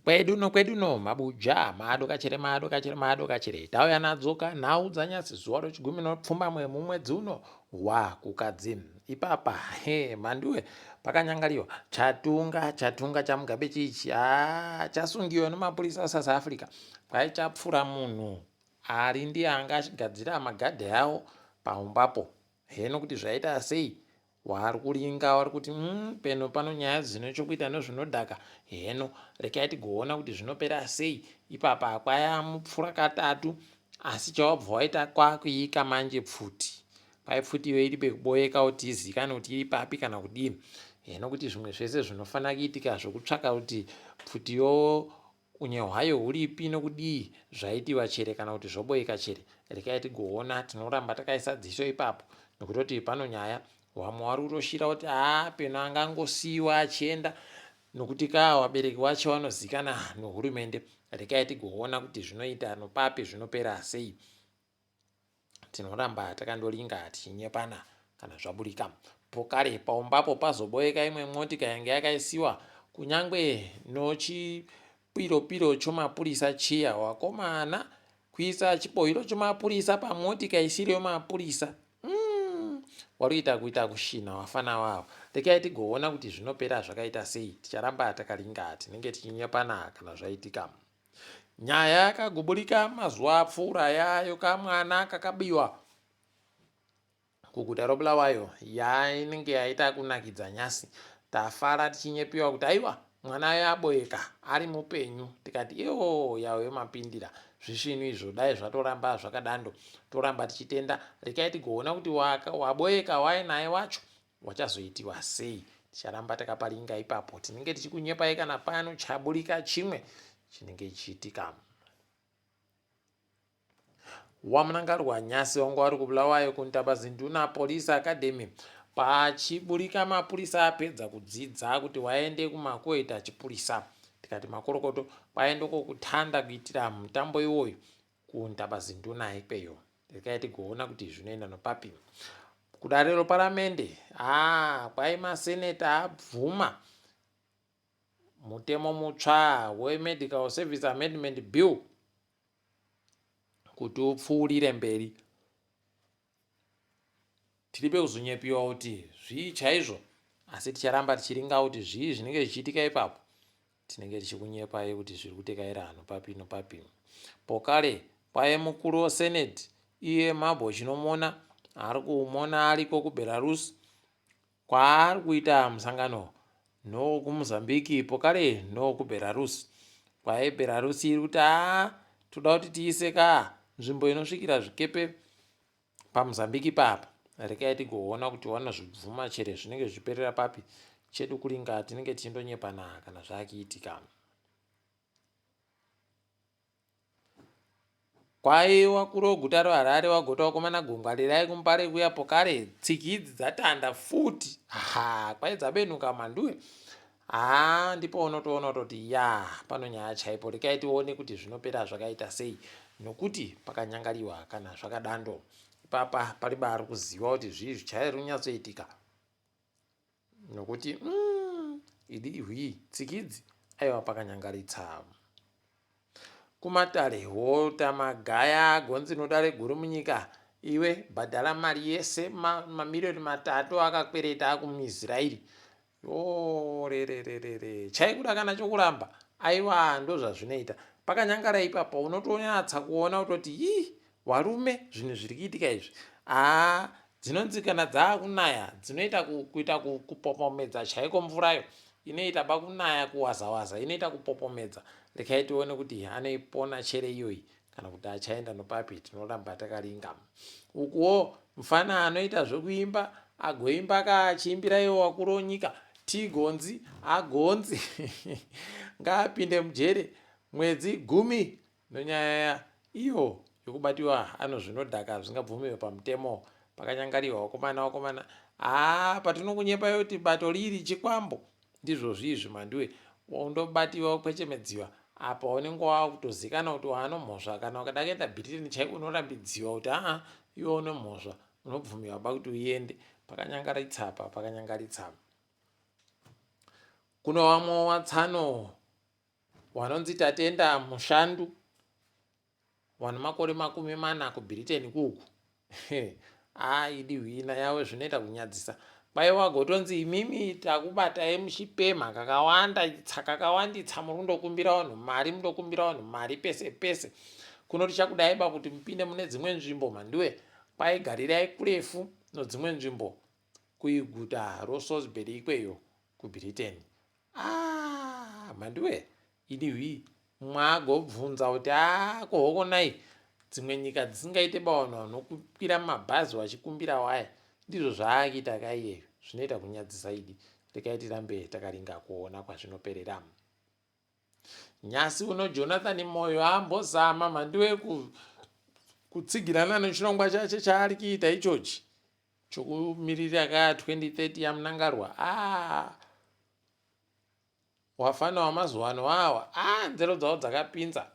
Kwedu no kwedu no mabuja madokachere madokachere madokachere tauya nadzoka nhau dzanyasi zuva rechigumi nopfumbamwe mumwedzi uno wakukadzi ipapa he mhanduwe pakanyangariwa chatunga chatunga chamugabe chichi haa chasungiwa nemapurisa esouth africa kwai chapfura munhu ari ndiye anga achigadzira magadhi awo paumbapo heno kuti zvaita sei Wari kuringa wari kuti umm peno pano nyaya dzine chokuita nezvinodhaka heno rekai tigoona kuti zvinopera sei ipapa kwayamupfura katatu asi chawabva waita kwakuika manje pfuti kwai pfuti iyo iri pekuboyeka kuti izikanwe kuti iri papi kana kudini heno kuti zvimwe zvese zvinofanira kuitika zvokutsvaka kuti pfuti yo Unye hwayo huripi nokudii zvaitiwa chere kana kuti zvoboika chere rekai tigoona tinoramba takaisa dziso ipapo nokutoti pano nyaya wamwe wari kutoshira kuti haa peno angangosiiwa achienda nokuti kaa wabereki wacho wanozikana nohurumende rekai tigoona kuti zvinoita nopapi zvinopera sei Tinoramba takandoringa tichinyepana kana zvaburika. Pokare paumbapo pazoboeka imwe motika yange yakaisiwa kunyangwe nochipiropiro chomapurisa chiya. Wakomana kuisa chipohiro chomapurisa pamotika isiri yomapurisa. Mm, waruita kuita kushina wafana wavo. Rekai tigoona kuti zvinopera zvakaita sei. Ticharamba takaringa tinenge tichinyepana kana zvaitika. Nyaya yakaguburika mazuva apfuura yayo kamwana kakabiwa kuguta roBulawayo yainenge yaita kunakidza nyasi. Tafara tichinyepiwa kuti aiwa mwana yaboeka ari mupenyu tikati iwo yawe mapindira zvisvinu izvo dai zvatoramba zvakadando toramba tichitenda rekai tigoona kuti waboeka wainaye wacho Wachazoitiwa sei? Ticharamba takaparinga ipapo. Tinenge tichikunyepai kana pano chaburika chimwe chinenge chichiitika. WaMnangarwa Nyasi wanga wari kuBulawayo kuNtabazinduna Police Academy pachiburika mapurisa apedza kudzidza kuti waende kumakoita chipurisa. Tikati makorokoto kwaendoko kutanda kuitira mutambo iwoyu kuNtabazinduna ikweyo. Rekai tigoona kuti zvinoenda nopapi. Kudare roparamende, haa kwai maseneta abvuma mutemo mutsva weMedical Service Amendment Bill kuti upfuurire mberi. Tiri pekuzonyepiwa kuti zvii chaizvo asi ticharamba tichiringa kuti zvii zvinenge zvichiitika ipapo. Tinenge tichikunyepai kuti zviri kutekaira hanhu papi nopapi. Pokale kwaye mukuru weSenate iye Mabo Chinomona ari kumona ariko kuBelarus kwaari kuita musangano nokuMozambique pokale nokuBelarus. Kwaye Belarus iri kuti haa toda kuti tiise ka nzvimbo inosvikira zvikepe PaMozambique ipapa rekai tigoona kuti wanozvibvuma chere zvinenge zvichiperera papi chedu kuringa tinenge tichindonyepana kana zvakiitika. Kwai wakuru guta roHarare wagota wakomana gongwarirai kuMbare kuya pokare tsiki idzi dzatanda futi ha kwai dzabenuka mhanduwe haa ndipo unotoona kutoti ya pano nyaya chaipo rekai tione kuti zvinopera zvakaita sei nokuti pakanyangariwa kana zvakadando ipapa pari baari kuziva kuti zvii zvichairi kunyatsoitika nokuti mm, idi ihwii tsikidzi aiwa pakanyangaritsa kumatare Walter Magaya gonzi nodare guru munyika iwe bhadhara mari yese mamiriyoni ma 3 akakwereta akuMisraeri Yoo rerererere chaikuda kana chokuramba aiwa ndozvazvinoita pakanyangara ipapa unotonyatsa kuona kutoti ii varume zvinhu zviri kuitika izvi haa dzinonzi kana dzaakunaya dzinoita kuita kupopomedza chaiko mvurayo inoita bakunaya kuwazawaza inoita kupopomedza rekai tione kuti anoipona chere iyoyi kana kuti achaenda nopapi tinoramba takaringa ukuwo mfana anoita zvekuimba agoimba ka achiimbira iwo wakuru onyika tigonzi agonzi ngaapinde mujere mwedzi gumi nonyaya iyo yokubatiwa anozvinodhaka zvingabvumiwe pamutemo pakanyangariwa wakomana wakomana haa patinokunyepa yoti bato riri chikwambo Ndizvo zvii Mhanduwe undobatiwa wokwechemedziwa apa unenge wakutozikanwa kuti waanomhosva kana ukada kuenda Britain chaiko unorambidziwa kuti aa iwe une mhosva unobvumiwa ba kuti uende pakanyangaritsa apa pakanyangaritsa kuno wamwe watsano. Wanonzi Tatenda Mushandu wane makore 40 kuBritain kuku. Haa idi hwina yawe zvinoita kunyadzisa. Kwai wagotonzi imimi takubatai muchipemha kakawanda itsa kakawanditsa muri kundokumbira vanhu mari mundokumbira vanhu mari pese pese. Kuno tichakudai ba kuti mupinde mune dzimwe nzvimbo mhanduwe. Kwai garirai kurefu nodzimwe nzvimbo kuiguta roSalisbury ikweyo kuBritain. Ah, mhanduwe ini hwii mumwe agobvunza kuti ah, ko hokonai dzimwe nyika dzisingaite bavanhu vanokwira mumabhazi vachikumbira waya ndizvo zvaakuita ka iyeyo zvinoita kunyadzisa idi rekai tirambe takaringa kuona kwazvinoperera nyasi uno Jonathan Moyo ambozama mhanduwe kutsigirana nechirongwa chache chaari kuita ichochi chokumirira ka 2030 yaMnangarwa ah wafana wamazuva ano awa ah nzero dzavo dzakapinza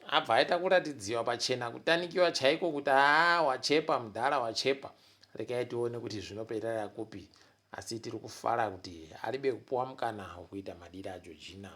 abva aita kuratidziwa pachena kutanikiwa chaiko kuti aa wachepa mudhara wachepa rekai tione kuti zvinoperera kupi asi tiri kufara kuti aribe kupuwa mukana wekuita madira aJojina.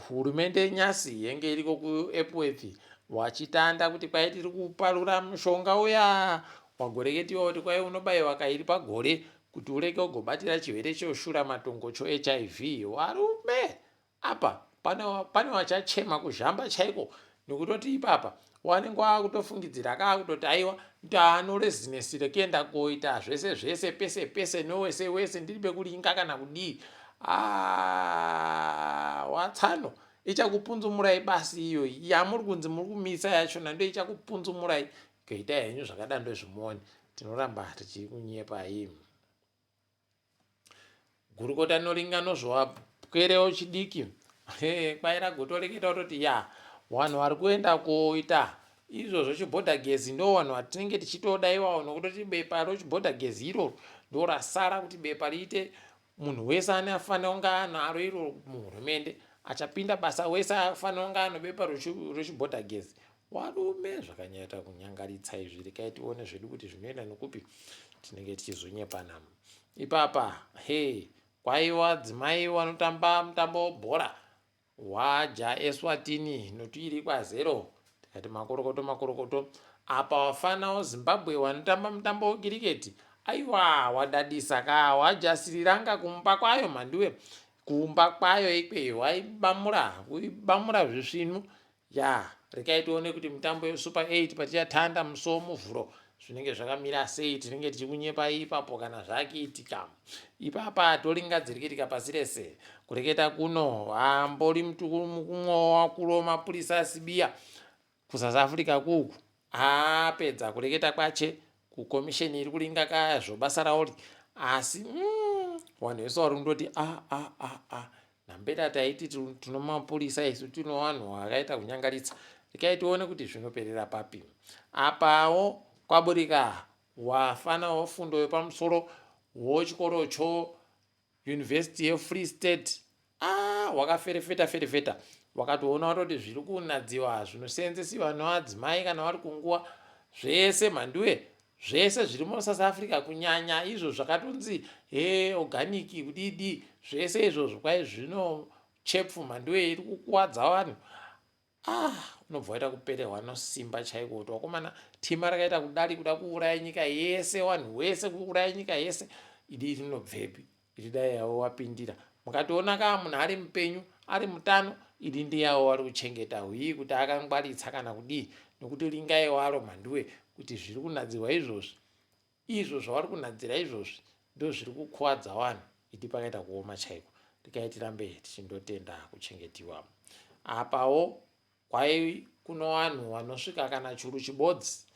Hurumende nyasi yenge iriko kuEpworth wachitanda kuti kwai tiri kuparura mushonga uya wagoreketiwa kuti kwai unobaiwa kairi pagore kuti ureke ugobatira chirwere choshura matongo choHIV. Warume apa pane, pane wachachema kuzhamba chaiko nekutoti ipapa wanenge wakutofungidzira kaakutoti aiwa ndaano rezinesi rekuenda koita zvese zvese pese pese nowese wese ndiribe kuringa kana kudii ah, watsano ichakupunzumurai basi iyoyi yamuri kunzi muri kumisa yachona ndo ichakupunzumurai kuitai henyu zvakada ndozvimuone tinoramba tichikunyepai Gurukota rinoringa nozvowapwere wechidiki kwai ragotoreketa kutoti ya vanhu vari kuenda koita izvozvo chibhodha gezi ndo vanhu vatinenge tichitoda iwawo nokutoti bepa rochibhodha gezi iroro ndo rasara kuti bepa riite munhu wese ane afanira kunge anaro iro muhurumende achapinda basa wese afanira kunge ano bepa rochibhodha gezi Warume zvakanyaita kunyangaritsa izvi rekai tione zvedu kuti zvinoenda nokupi tinenge tichizonyepana ipapa he kwaiwa dzimai wanotamba mutambo webhora waja Eswatini notuiri kwazero tikati makorokoto makorokoto apa wafana weZimbabwe wanotamba mutambo wekiriketi aiwa wadadisa ka waja Sri Lanka kumba kwayo mhanduwe kumba kwayo ikweyo waibamura kuibamura zvisvinu Yaa rekai tione kuti mitambo yeSuper 8 patichatanda musi woMuvhuro zvinenge zvakamira sei. Tinenge tichikunyepai ipapo kana zvakiitika. Ipapa toringa dziri kuitika pasi rese. Kureketa kuno ambori mukumwowa kulo mapurisa Sibiya kuSouth Africa kuku apedza kureketa kwache kukomisheni iri kuringa kaya zvobasa raori asi vanhu vese vari kundoti a a a a Nhambera taiti tino mapurisa isu tino vanhu vakaita kunyangaritsa. Rekai tione kuti zvinoperera papi. Apawo kwaburika wafana wefundo yepamusoro wochikoro cho University yeFree State. Ah, wakaferefeta ferefeta wakatoona watoti zviri kunadziwa zvinoseenzesiwa nevadzimai kana vari kunguwa zvese mhanduwe Zvese zviri muSouth Africa kunyanya izvo zvakatonzi hee organic kudii dii zvese izvozvo kwai zvino chepfu mhanduwe iri kukuwadza vanhu ah unobva waita kupererwa nosimba chaiko kuti wakomana tima rakaita kudari kuda kuuraya nyika yese wanhu wese kuuraya nyika yese idi rinobvepi Idi dai yavo wapindira mukatoona kaa munhu ari mupenyu ari mutano idi ndiyavo wari kuchengeta hwii kuti akangwaritsa kana kudii nokuti ringai waro mhanduwe kuti zviri kunadzirwa izvozvi izvo zvavari kunadzira izvozvi ndozviri kukuwadza vanhu idi pakaita kuoma chaiko rikai tirambe tichindotenda kuchengetiwa apawo kwai kuno vanhu vanosvika kana churu chibodzi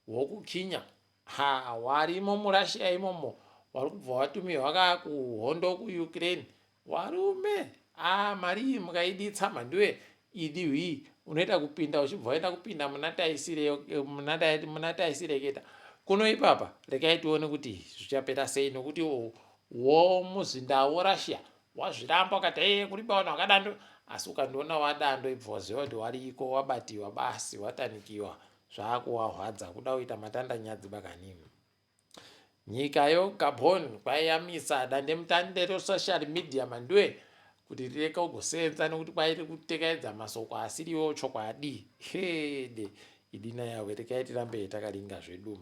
Wokukhinya ha warimo muRussia imomo wari kubva watumirwa ka kuhondo kuUkraine warume a mari iyi mukaiditsa mhanduwe idi hwii unoita kupinda uchibva waenda kupinda muna taisire muna taisireketa kuno ipapa rekai tione kuti zvichapera sei nokuti wo muzinda woRussia wazviramba ukati ee kuripa vanhu vakadando asi ukandiona wadando ibva waziva kuti wariko wabatiwa basi watanikiwa Zvakuwahwadza kuda kuita matanda nyadzi bakani. Nyika yo Gabon kwaiyamisa dandemutande resocial media manduwe kuti rireke kugosenza nekuti kwairi kutekaidza masoko asiriwo chokwadi. Hede idina yawe rekai tirambe takaringa zvedu.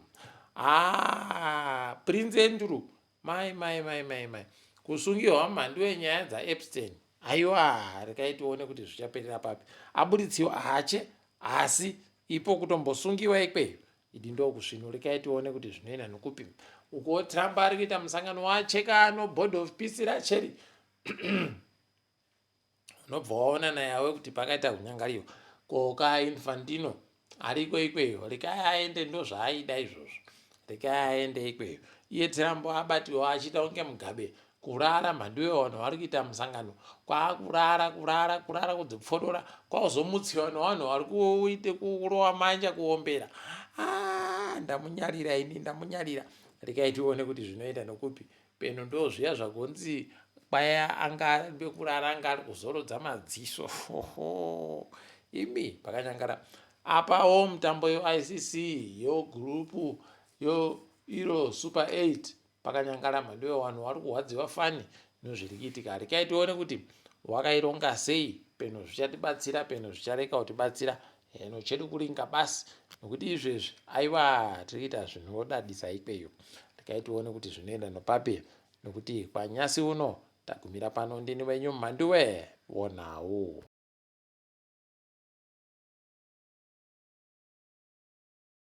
Ah, Prince Andrew mai mai mai mai mai kusungirwa mhandu yenyaya dzaEpstein. Aiwa rekai tione kuti zvichaperera papi. Aburitsiwa hache asi ipo kutombosungiwa ikweyo Idi ndokusvinu rekai tione kuti zvinoenda nokupi. Ukuwo Trump ari kuita musangano wacheka no board of peace racheri unobva waona nayawe kuti pakaita kunyangariwa. Ko ka Infantino ariko ikweyo rekai aende ndozvaaida izvozvo rekai aende ikweyo. Iye Trump abatiwa achiita kunge Mugabe Kurara mhanduwe vanhu vari kuita musangano kwakurara kurara kurara kudzipfodora kwakuzomutsiwa nevanhu vari kuite kurova manja kuombera ah, ndamunyarira ini ndamunyarira rekai tione kuti zvinoenda nokupi peno ndo zviya zvagonzi kwaya anga bekurara anga ari kuzorodza madziso hoho imi pakanyangara apawo mutambo yoicc yogurupu yo iro super 8 Pakanyangara mhanduwe wanhu wari kuhwadziwa fani nozviri kuitika rekai tione kuti wakaironga sei peno zvichatibatsira peno zvichareka kutibatsira heno chedu kuringa basi nokuti izvezvi aiwa tiri kuita zvinodadisa ikweyo rekai tione kuti zvinoenda nopapi nokuti kwanyasi uno tagumira pano ndini wenyu mhanduwe wonawo.